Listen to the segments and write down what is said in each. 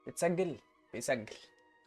بتسجل؟ بيسجل.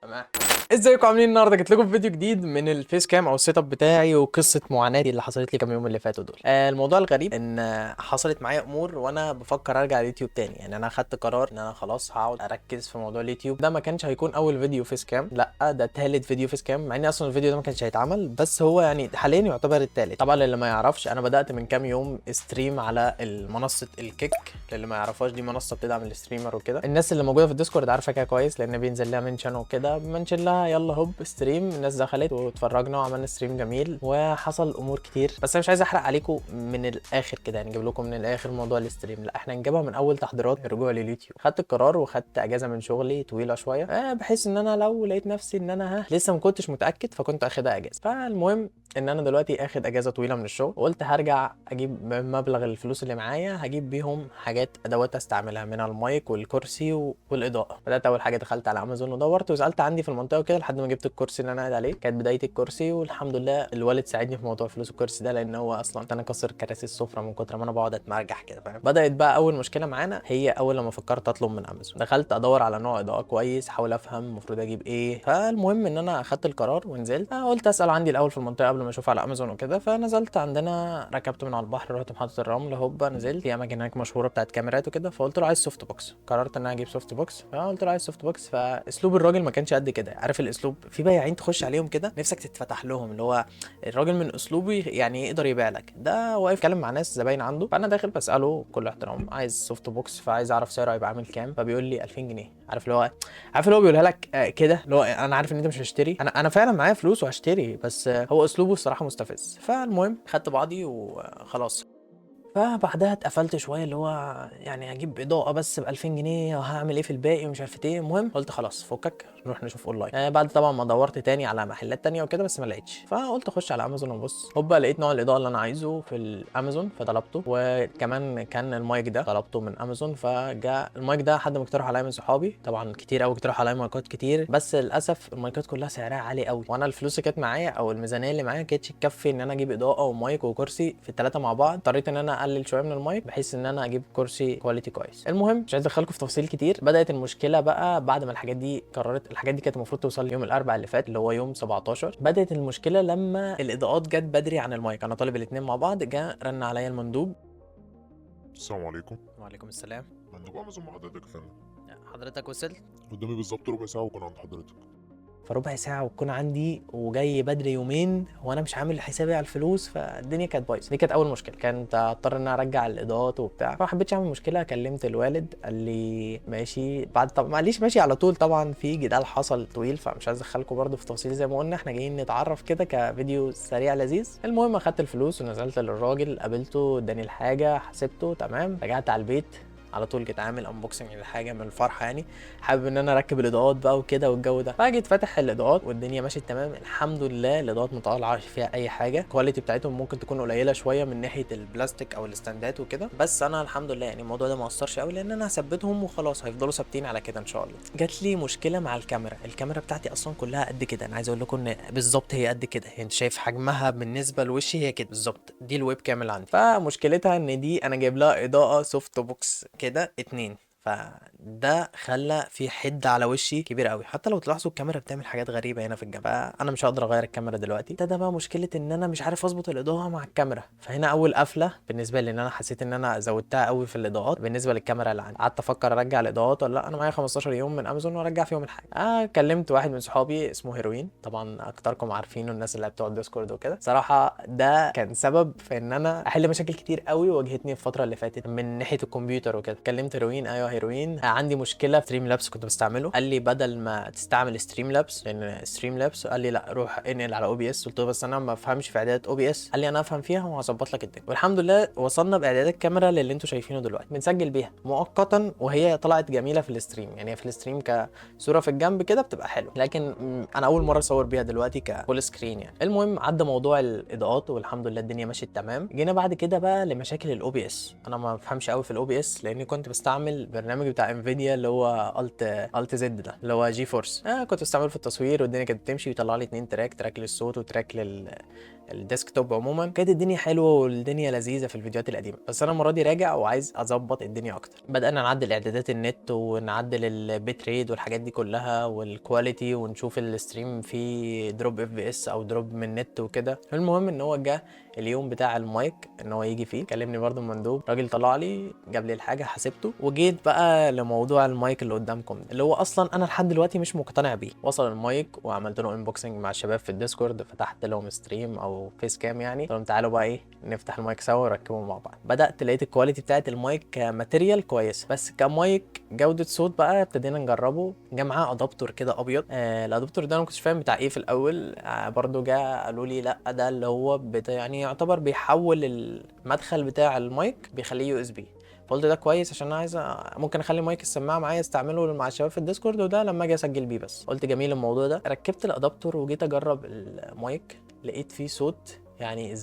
تمام. ازيكم عاملين؟ النهارده جيت لكم في فيديو جديد من ال face cam او ال setup بتاعي وقصة معاناتي اللي حصلت لي كام يوم اللي فاتوا دول. الموضوع الغريب ان حصلت معايا امور وانا بفكر ارجع اليوتيوب تاني. يعني انا خدت قرار ان انا خلاص هقعد اركز في موضوع اليوتيوب ده. ما كانش هيكون اول فيديو face cam، لا ده تالت فيديو face cam، مع ان اصلا الفيديو ده ما كانش هيتعمل، بس هو يعني حاليا يعتبر التالت. طبعا اللي ما يعرفش، انا بدات من كام يوم stream على منصة ال Kick. للي ما يعرفهاش، دي منصة بتدعم ال streamer وكده. الناس اللي موجودة في ال Discord عارفه كده كويس، لان بينزل لها mention وكده، mention لها يلا هوب stream. الناس دخلت واتفرجنا وعملنا stream جميل وحصل امور كتير، بس انا مش عايز احرق عليكم من الاخر كده، يعني نجيب لكم من الاخر موضوع ال stream. لا، احنا نجيبها من اول تحضيرات الرجوع لليوتيوب. خدت القرار وخدت اجازه من شغلي طويلة شويه، بحيث ان انا لو لقيت نفسي ان انا ها لسه ما كنتش متاكد، فكنت اخدها اجازه. فالمهم ان انا دلوقتي اخد اجازه طويلة من الشغل، وقلت هرجع اجيب مبلغ الفلوس اللي معايا، هجيب بيهم حاجات ادوات استعملها، منها المايك والكرسي والاضاءه. بدات اول حاجة دخلت على امازون ودورت وسالت عندي في المنطقة وكده، لحد ما جبت الكرسي اللي انا قاعد عليه. كانت بداية الكرسي، والحمد لله الوالد ساعدني في موضوع فلوس الكرسي ده، لان هو اصلا انا كسر كراسي السفرة من كتر ما انا بقعد اتمرجح كده، فاهم؟ بدات بقى اول مشكلة معانا هي اول لما فكرت اطلب من امازون. دخلت ادور على نوع اضاءه كويس، احاول افهم المفروض اجيب ايه. فالمهم ان انا اخدت القرار ونزلت، قلت اسال عندي الاول في المنطقة قبل ما اشوف على امازون وكده. فنزلت عندنا، ركبت من على البحر، رحت محطة الرمل، هوبا نزلت في اماكن هناك مشهورة بتاعت كاميرات وكده. فقلت له عايز soft box. قررت ان انا اجيب soft box، فقلت له عايز soft box. فاسلوب الراجل ما كانش قد كده، عارف الاسلوب؟ في بياعين تخش عليهم كده نفسك تتفتح لهم، اللي هو الراجل من اسلوبه يعني يقدر يبيع لك. ده واقف يتكلم مع ناس زباين عنده، فانا داخل بساله بكل احترام عايز soft box، فعايز اعرف سعره هيبقى عامل كام. فبيقول لي 2000 جنيه. عارف اللي هو بيقولها لك كده، اللي هو انا عارف ان انت مش هتشتري، انا فعلا معايا فلوس وهشتري، بس هو اسلوبه الصراحة مستفز. فالمهم خدت بعضي وخلاص. فبعدها اتقفلت شويه، اللي هو يعني هجيب اضاءه بس ب 2000 جنيه، وهعمل ايه في الباقي ومش عارف ايه. المهم قلت خلاص فكك، نروح نشوف اونلاين. بعد طبعا ما دورت تاني على محلات تانية وكده بس ما لقيتش، فقلت اخش على امازون وابص. هوبا لقيت نوع الاضاءة اللي انا عايزه في الامازون فطلبته، وكمان كان المايك ده طلبته من امازون. فجاء المايك ده حد مقترح عليا من صحابي، طبعا كتير قوي اقترحوا عليا مايكات كتير، بس للاسف المايكات كلها سعرها عالي قوي، وانا الفلوس اللي كانت معايا او الميزانية اللي معايا ما كانتش تكفي ان انا اجيب اضاءه ومايك وكرسي في الثلاثة مع بعض. اضطريت ان انا اقلل شوية من المايك بحيث ان انا اجيب كرسي quality كويس. المهم مش عايز ادخلكم في تفاصيل كتير. بدات المشكلة بقى بعد ما الحاجات دي قررت. الحاجات دي كانت المفروض توصل يوم الاربعاء اللي فات، اللي هو يوم 17. بدات المشكلة لما الاضاءات جت بدري عن المايك. انا طالب الاثنين مع بعض. جه رن عليا المندوب. السلام عليكم. وعليكم السلام. مندوب امازون مع حضرتك يا فندم. حضرتك وصلت؟ قدامي بالظبط ربع ساعة وكان عند حضرتك. فربع ساعة وتكون عندي، وجاي بدري يومين، وانا مش عامل حسابي على الفلوس، فالدنيا كانت بايظة. دي كانت اول مشكلة، كانت اضطر ان انا ارجع الاضاءات وبتاع، فما حبيتش اعمل مشكلة. كلمت الوالد، قال لي ماشي. بعد طب ما قاليش ماشي على طول، طبعا في جدال حصل طويل، فمش عايز ادخلكم برده في تفاصيل. زي ما قلنا احنا جايين نتعرف كده كفيديو سريع لذيذ. المهم اخدت الفلوس ونزلت للراجل، قابلته، اداني الحاجة، حسبته تمام. رجعت على البيت على طول، جيت عامل unboxing للحاجة من الفرحه، يعني حابب ان انا اركب الاضاءات بقى وكده والجو ده. فجيت فاتح الاضاءات والدنيا مشيت تمام الحمد لله. الاضاءات مطلعش فيها اي حاجه. ال quality بتاعتهم ممكن تكون قليله شوية من ناحية البلاستيك او الاستندات وكده، بس انا الحمد لله يعني الموضوع ده ما اثرش قوي، لان انا هثبتهم وخلاص هيفضلوا ثابتين على كده ان شاء الله. جات لي مشكلة مع الكاميرا. الكاميرا بتاعتي اصلا كلها قد كده، انا عايز اقول لكم ان بالظبط هي قد كده، يعني انت شايف حجمها بالنسبة لوشي هي كده بالظبط. دي ال webcam اللي عندي. فمشكلتها ان دي انا جايب لها اضاءه soft box كده اتنين، فده خلى في حده على وشي كبيرة قوي. حتى لو تلاحظوا الكاميرا بتعمل حاجات غريبة هنا في الجنب، فانا مش هقدر اغير الكاميرا دلوقتي. ابتدى بقى مشكلة ان انا مش عارف اظبط الاضاءة مع الكاميرا. فهنا اول قفله بالنسبة لي، ان انا حسيت ان انا زودتها قوي في الاضاءات بالنسبة للكاميرا اللي عندي. قعدت افكر ارجع الاضاءات ولا لا. انا معايا 15 يوم من امازون وارجع فيهم الحاجه. كلمت واحد من صحابي اسمه هيروين، طبعا اكتركم عارفينه الناس اللي بتوع الديسكورد وكده. صراحة ده كان سبب في ان انا احل مشاكل كتير قوي واجهتني الفترة اللي فاتت من ناحية الكمبيوتر وكده. كلمت هيروين، ايوه هيروين، عندي مشكلة في Streamlabs كنت بستعمله. قال لي بدل ما تستعمل Streamlabs، لان Streamlabs، قال لي لا روح انقل على OBS. قلت له بس انا ما افهمش في اعدادات OBS. قال لي انا افهم فيها وهظبط لك الدنيا. والحمد لله وصلنا باعدادات الكاميرا للي انتم شايفينه دلوقتي، بنسجل بيها مؤقتا، وهي طلعت جميلة في ال stream. يعني في ال stream كصوره في الجنب كده بتبقى حلوه، لكن انا اول مرة اصور بيها دلوقتي ك full screen يعني. المهم عدى موضوع الاضاءات والحمد لله الدنيا مشيت تمام. جينا بعد كده بقى لمشاكل ال OBS. انا ما بفهمش قوي في ال OBS، لاني كنت بستعمل برنامج بتاع Nvidia اللي هو Alt Z ده اللي هو GeForce. كنت بستعمله في التصوير والدنيا كانت بتمشي، ويطلع لي اتنين track، track للصوت و track ال desktop عموما. كانت الدنيا حلوة والدنيا لذيذة في الفيديوهات القديمه، بس انا المرة دي راجع وعايز اظبط الدنيا اكتر. بدانا نعدل اعدادات النت ونعدل ال bit rate والحاجات دي كلها وال quality، ونشوف ال stream فيه drop FPS او drop من النت وكده. المهم ان هو جه اليوم بتاع المايك ان هو يجي فيه، كلمني برضو المندوب، راجل طلع لي جاب لي الحاجه، حاسبته، وجيت بقى لموضوع المايك اللي قدامكم ده، اللي هو اصلا انا لحد دلوقتي مش مقتنع بيه. وصل المايك وعملت له unboxing مع الشباب في ال Discord، فتحت لهم stream او face cam يعني، قلت لهم تعالوا بقى ايه نفتح المايك سوا ونركبه مع بعض. بدات لقيت ال quality بتاعت ال mic ك material كويسه، بس كمايك جوده صوت بقى ابتدينا نجربه. جه معاه adapter كده ابيض، ال adapter ده انا ما كنتش فاهم بتاع ايه في الاول، برضو جه قالوا لي لا ده اللي هو بتاع يعني يعتبر بيحول المدخل بتاع المايك بيخليه USB. فقلت ده كويس عشان انا عايز ممكن اخلي مايك السماعة معايا استعمله مع الشباب في ال Discord، وده لما اجي اسجل بيه بس. قلت جميل الموضوع ده. ركبت ال adapter وجيت اجرب المايك، لقيت فيه صوت يعني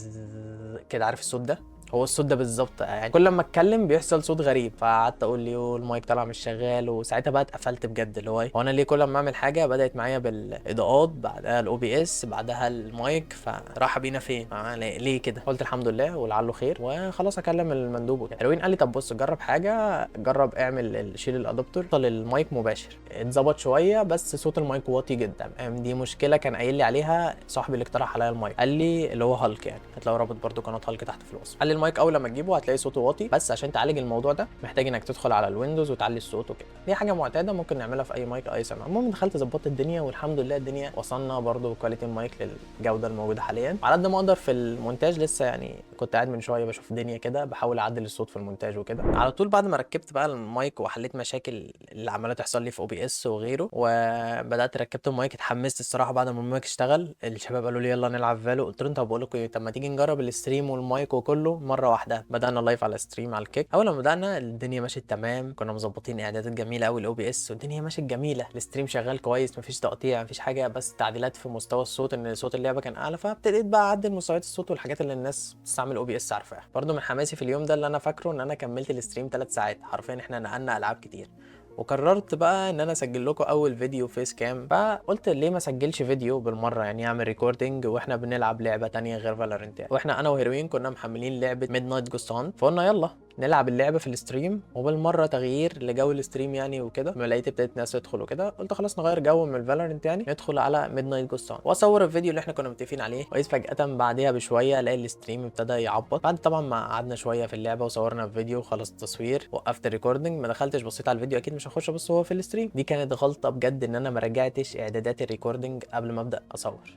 كده، عارف الصوت ده؟ هو الصوت ده بالظبط، يعني كل ما اتكلم بيحصل صوت غريب. فقعدت اقول لي المايك طالع مش شغال، وساعتها بقى اتقفلت بجد، اللي هو ايه هو انا ليه كل ما اعمل حاجه؟ بدات معايا بالاضاءات، بعدها ال OBS، بعدها المايك، فراح بينا فين؟ ليه كده؟ قلت الحمد لله ولعله خير وخلاص اكلم المندوب وكده. حلوين قال لي طب بص جرب حاجه، جرب اعمل شيل ال adapter وصل المايك مباشر، اتظبط شوية بس صوت المايك واطي جدا. دي مشكلة كان قايل لي عليها صاحبي اللي اقترح عليا المايك، قال لي اللي هو هالك يعني، هتلاقوا رابط برده قناة هالك تحت في الوصف. قال لي المايك اول لما تجيبه هتلاقي صوته واطي، بس عشان تعالج الموضوع ده محتاج انك تدخل على ال Windows وتعلي الصوت وكده. دي حاجة معتادة ممكن نعملها في اي مايك اي سماعه. المهم دخلت ظبطت الدنيا والحمد لله الدنيا وصلنا برده quality ال mic للجودة الموجودة حاليا. على قد ما اقدر في المونتاج لسه يعني كنت قاعد من شوية بشوف الدنيا كده، بحاول اعدل الصوت في المونتاج وكده. على طول بعد ما ركبت بقى المايك وحليت مشاكل اللي عماله تحصل لي في OBS وغيره، وبدات ركبت المايك، اتحمست الصراحة. بعد ما المايك اشتغل الشباب قالوا لي يلا نلعب Valo، قلت لهم طب بقول لكم ايه، طب ما تيجي نجرب ال stream وال mic وكله مرة واحدة. بدانا live على stream على ال Kick. اول ما بدانا الدنيا مشيت تمام، كنا مظبطين اعدادات جميلة قوي ال OBS والدنيا مشيت جميله، ال stream شغال كويس، مفيش تقطيع مفيش حاجه، بس تعديلات في مستوى الصوت ان صوت اللعبة كان اعلى، فابتديت بقى اعدل مستويات الصوت والحاجات اللي الناس بتستعمل OBS عارفاها. برده من حماسي في اليوم ده اللي انا فاكره ان انا كملت ال stream 3 ساعات حرفيا، احنا نقلنا العاب كتير. وقررت بقى ان انا اسجل لكم اول فيديو face cam، فقلت ليه ما اسجلش فيديو بالمرة، يعني اعمل recording واحنا بنلعب لعبه تانية غير Valorant يعني. واحنا انا وهيروين كنا محملين لعبه Midnight Ghost Hunt، فقلنا يلا نلعب اللعبة في ال stream وبالمره تغيير لجو ال stream يعني وكده. لما لقيت ابتدت ناس تدخل وكده قلت خلاص نغير جو من ال Valorant يعني، ندخل على Midnight Ghost Hunt واصور الفيديو اللي احنا كنا متفقين عليه. واذ فجاة بعديها بشوية الاقي ال stream ابتدى يعبط. بعد طبعا ما قعدنا شوية في اللعبة وصورنا الفيديو وخلص التصوير، وقفت ال recording، ما دخلتش بصيت على الفيديو، اكيد مش هخش ابص هو في ال stream. دي كانت غلطه بجد ان انا ما رجعتش اعدادات ال recording قبل ما ابدا اصور.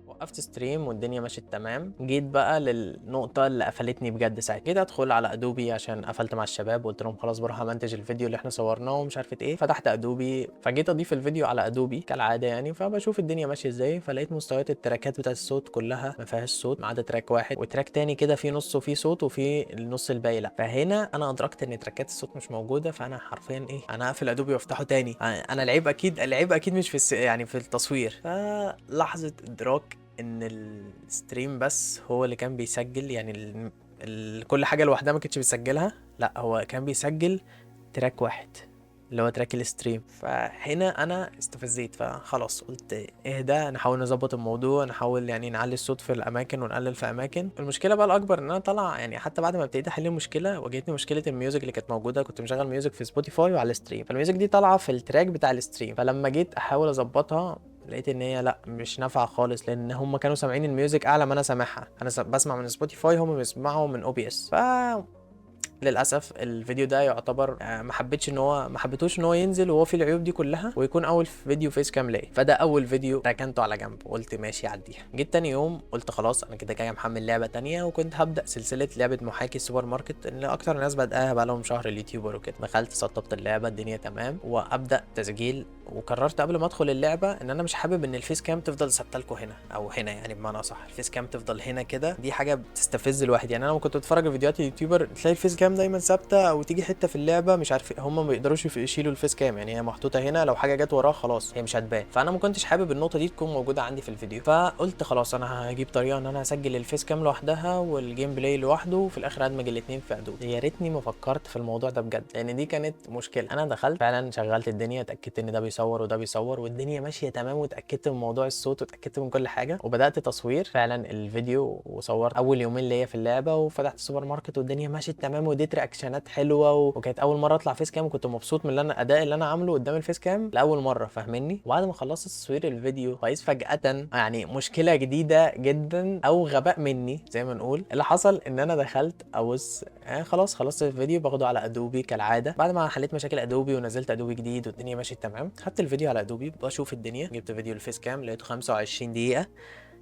وقفت stream والدنيا مشيت تمام. جيت بقى للنقطة اللي قفلتني بجد ساعتها، جيت ادخل على Adobe عشان قفلت مع الشباب وقلت لهم خلاص بروح امنتج الفيديو اللي احنا صورناه ومش عارفة ايه. فتحت Adobe، فجيت اضيف الفيديو على Adobe كالعادة يعني، فبشوف الدنيا ماشية ازاي، فلقيت مستويات التراكات بتاعت الصوت كلها ما فيهاش صوت ما عدا track واحد، و track تاني كده فيه نصه فيه صوت وفيه النص الباقي لا. فهنا انا ادركت ان تراكات الصوت مش موجودة، فانا حرفيا ايه، انا هقفل Adobe وافتحه تاني. انا العيب اكيد، العيب اكيد مش في يعني في التصوير. فلحظة ادراك ان ال stream بس هو اللي كان بيسجل، يعني كل حاجة لوحدها ما كانتش بيسجلها، لا هو كان بيسجل track واحد اللي هو track ال stream. فهنا انا استفزيت، فخلاص قلت اهدى، نحاول نظبط الموضوع، نحاول يعني نعلي الصوت في الاماكن ونقلل في اماكن. المشكلة بقى الاكبر ان انا طلع يعني حتى بعد ما ابتديت احل المشكلة واجهتني مشكلة ال music اللي كانت موجودة. كنت مشغل music في Spotify وعلى ال stream، فال music دي طالعه في ال track بتاع ال stream، فلما جيت احاول اظبطها لقيت ان هي لا مش نافعة خالص، لان هم كانوا سامعين ال music اعلى ما انا سامعها، انا بسمع من Spotify، هم بيسمعوا من OBS. ف للاسف الفيديو ده يعتبر ما حبيتش ان هو ما حبيتوش ان هو ينزل وهو فيه العيوب دي كلها ويكون اول فيديو face cam ليا. فده اول فيديو ركنته على جنب وقلت ماشي عديها. جيت تاني يوم قلت خلاص انا كده جاي محمل لعبه تانية، وكنت هبدا سلسلة لعبه محاكي السوبر ماركت اللي اكتر الناس بدأها بقى لهم شهر ال YouTuber وكده. دخلت سطبت اللعبة الدنيا تمام وابدا تسجيل، وقررت قبل ما ادخل اللعبة ان انا مش حابب ان ال face cam تفضل ثابتة لكم هنا او هنا، يعني بمعنى اصح ال face cam تفضل هنا كده، دي حاجة بتستفز الواحد. يعني انا لما كنت بتفرج على فيديوهات ال YouTuber تلاقي ال face cam دايما ثابتة، او تيجي حتة في اللعبة مش عارف هم ما بيقدروش يشيلوا ال face cam، يعني هي محطوطة هنا لو حاجة جت وراها خلاص هي مش هتبان. فانا ما كنتش حابب النقطة دي تكون موجودة عندي في الفيديو، فقلت خلاص انا هجيب طريقه ان انا اسجل ال face cam لوحدها وال gameplay لوحده، وفي الاخر ادمج الاثنين في Adobe. يا ريتني ما فكرت في الموضوع ده بجد، لان دي كانت مشكلة. انا دخلت فعلا شغلت الدنيا، اتاكدت ان ده بيصور بيصور وده بيصور والدنيا ماشية تمام، واتاكدت من موضوع الصوت واتاكدت من كل حاجه، وبدات تصوير فعلا الفيديو، وصورت اول يومين ليا في اللعبه، وفتحت السوبر ماركت والدنيا مشيت تمام، واديت reaction ات حلوة وكانت اول مرة اطلع face cam، وكنت مبسوط من اللي انا الاداء اللي انا عامله قدام ال face cam لاول مره، فاهمني؟ وبعد ما خلصت تصوير الفيديو فايز فجاة يعني مشكلة جديدة جدا او غباء مني زي ما نقول. اللي حصل ان انا دخلت ابص، خلاص خلصت الفيديو، باخده على Adobe كالعاده، بعد ما حليت مشاكل Adobe ونزلت Adobe جديد والدنيا مشيت تمام، خدت الفيديو على Adobe بشوف الدنيا، جبت فيديو ال face cam لقيته 25 دقيقة،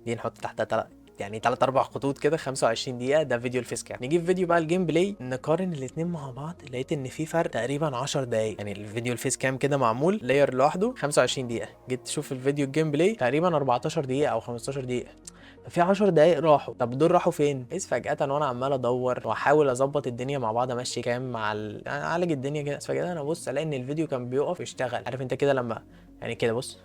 دي نحط تحتها يعني 3 4 خطوط كده، 25 دقيقة ده فيديو ال face cam. نجيب فيديو بقى ال gameplay نقارن الاثنين مع بعض، لقيت ان في فرق تقريبا 10 دقايق. يعني الفيديو ال face cam كده معمول layer لوحده 25 دقيقة، جيت تشوف الفيديو ال gameplay تقريبا 14 دقيقة او 15 دقيقة، ففي 10 دقايق راحوا. طب دول راحوا فين؟ اذ فجأة وانا عمال ادور واحاول اظبط الدنيا مع بعض، امشي cam مع يعني اعالج الدنيا كده، فجأة انا ابص الاقي ان الفيديو كان بيقف ويشتغل. عارف انت كده لما يعني كده بص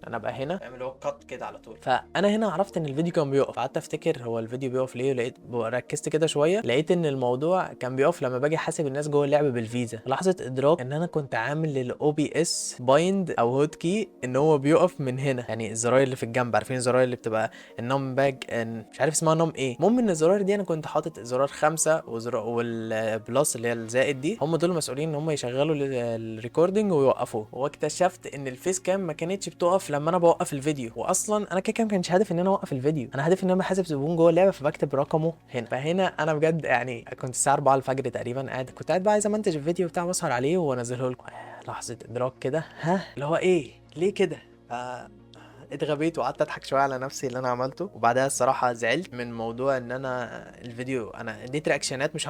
انا ابقى هنا اعمل هو cut كده على طول، فانا هنا عرفت ان الفيديو كان بيقف. قعدت افتكر هو الفيديو بيقف ليه، لقيت ركزت كده شوية لقيت ان الموضوع كان بيقف لما باجي احاسب الناس جوه اللعبة بالفيزا. لحظة ادراك ان انا كنت عامل لل OBS bind او hotkey ان هو بيقف من هنا، يعني الزراير اللي في الجنب، عارفين الزراير اللي بتبقى ال numpad، مش عارف اسمها num ايه، المهم ان الزراير دي انا كنت حاطط زرار 5 وزرار وال plus اللي هي الزائد دي، هم دول مسؤولين ان هم يشغلوا ال recording ويوقفوه. واكتشفت ان ال face cam ما كانتش بتقف لما انا بوقف الفيديو، واصلا انا كده كده ما كانش هدفي ان انا اوقف الفيديو، انا هدفي ان انا بحاسب زبون جوه اللعبة فبكتب رقمه هنا. فهنا انا بجد يعني كنت الساعة 4 الفجر تقريبا قاعد، كنت قاعد بقى عايز امنتج الفيديو بتاع واسهر عليه وانزله لكم. لحظة ادراك كده، ها اللي هو ايه ليه كده؟ اتغبيت وقعدت اضحك شوية على نفسي اللي انا عملته. وبعدها الصراحة زعلت من موضوع ان انا الفيديو انا اديت reaction ات مش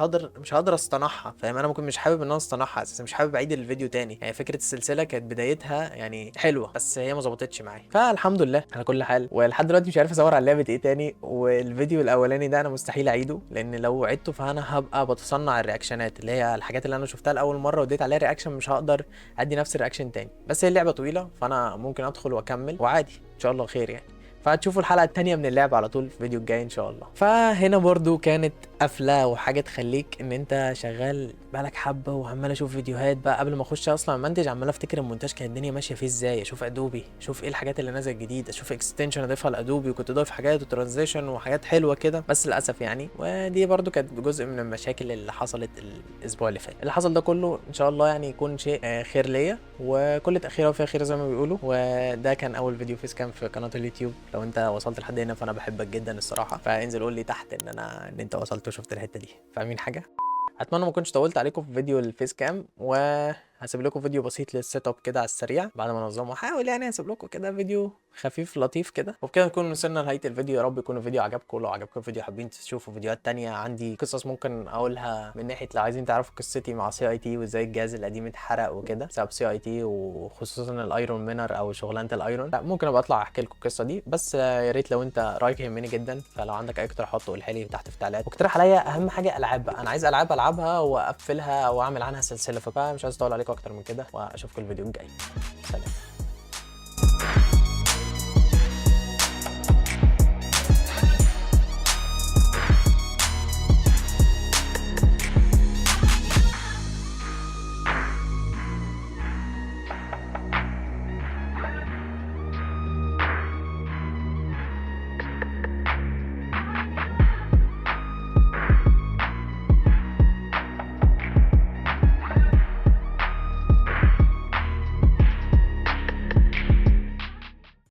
هقدر اصطنعها، فاهم؟ انا ممكن مش حابب ان انا اصطنعها اساسا، مش حابب اعيد الفيديو تاني. يعني فكرة السلسلة كانت بدايتها يعني حلوة بس هي ما ظبطتش معايا، فالحمد لله على كل حال. ولحد دلوقتي مش عارف اصور على لعبه ايه تاني، والفيديو الاولاني ده انا مستحيل اعيده، لان لو عدته فانا هبقى بتصنع ال reaction ات اللي هي الحاجات اللي انا شفتها لاول مرة واديت عليها reaction، مش هقدر ادي نفس ال reaction تاني. بس هي اللعبة طويلة فانا ممكن ادخل واكمل وعادي ان شاء الله خير يعني. فهتشوفوا الحلقة التانية من اللعبة على طول في الفيديو الجاي ان شاء الله. فهنا برضو كانت قفلة وحاجة تخليك ان انت شغال بقالك حبة، وعمال اشوف فيديوهات بقى قبل ما اخش اصلا المنتج، عمال افتكر المونتاج كانت الدنيا ماشية فيه ازاي، اشوف Adobe، اشوف ايه الحاجات اللي نازله جديد، اشوف extension اضيفها ل Adobe، وكنت ضايف حاجات و transition وحاجات حلوة كده، بس للاسف يعني. ودي برضو كانت جزء من المشاكل اللي حصلت الاسبوع اللي فات. اللي حصل ده كله ان شاء الله يعني يكون شيء خير ليا، وكل تاخيره وفيها خير زي ما بيقولوا. وده كان اول فيديو face cam في قناة اليوتيوب. لو انت وصلت لحد هنا فانا بحبك جدا الصراحه، فانزل قول لي تحت ان انت وصلت وشفت الحتة دي، فاهمين حاجة؟ اتمنى ما كنتش طولت عليكم في فيديو ال face cam، وهسيب لكم فيديو بسيط لل setup كده على السريع بعد ما انظمة، هحاول يعني هسيب لكم كده فيديو خفيف لطيف كده. وبكده نكون وصلنا لنهاية الفيديو. يا رب يكون الفيديو عجبكم، لو عجبكم الفيديو حابين تشوفوا فيديوهات تانية، عندي قصص ممكن اقولها من ناحية لو عايزين تعرفوا قصتي مع CIT وازاي الجهاز القديم اتحرق وكده بسبب CIT، وخصوصا ال iron miner او شغلانة ال iron، لا ممكن ابقى اطلع احكي لكم القصة دي. بس يا ريت لو انت رايك يهمني جدا، فلو عندك اي اقتراحات قولها لي تحت في التعليقات، واقترح عليا اهم حاجة العاب بقى، انا عايز العاب العبها واقفلها واعمل عنها سلسلة. فمش عايز اطول عليكم اكتر من كده، واشوفكم الفيديو الجاي. سلام.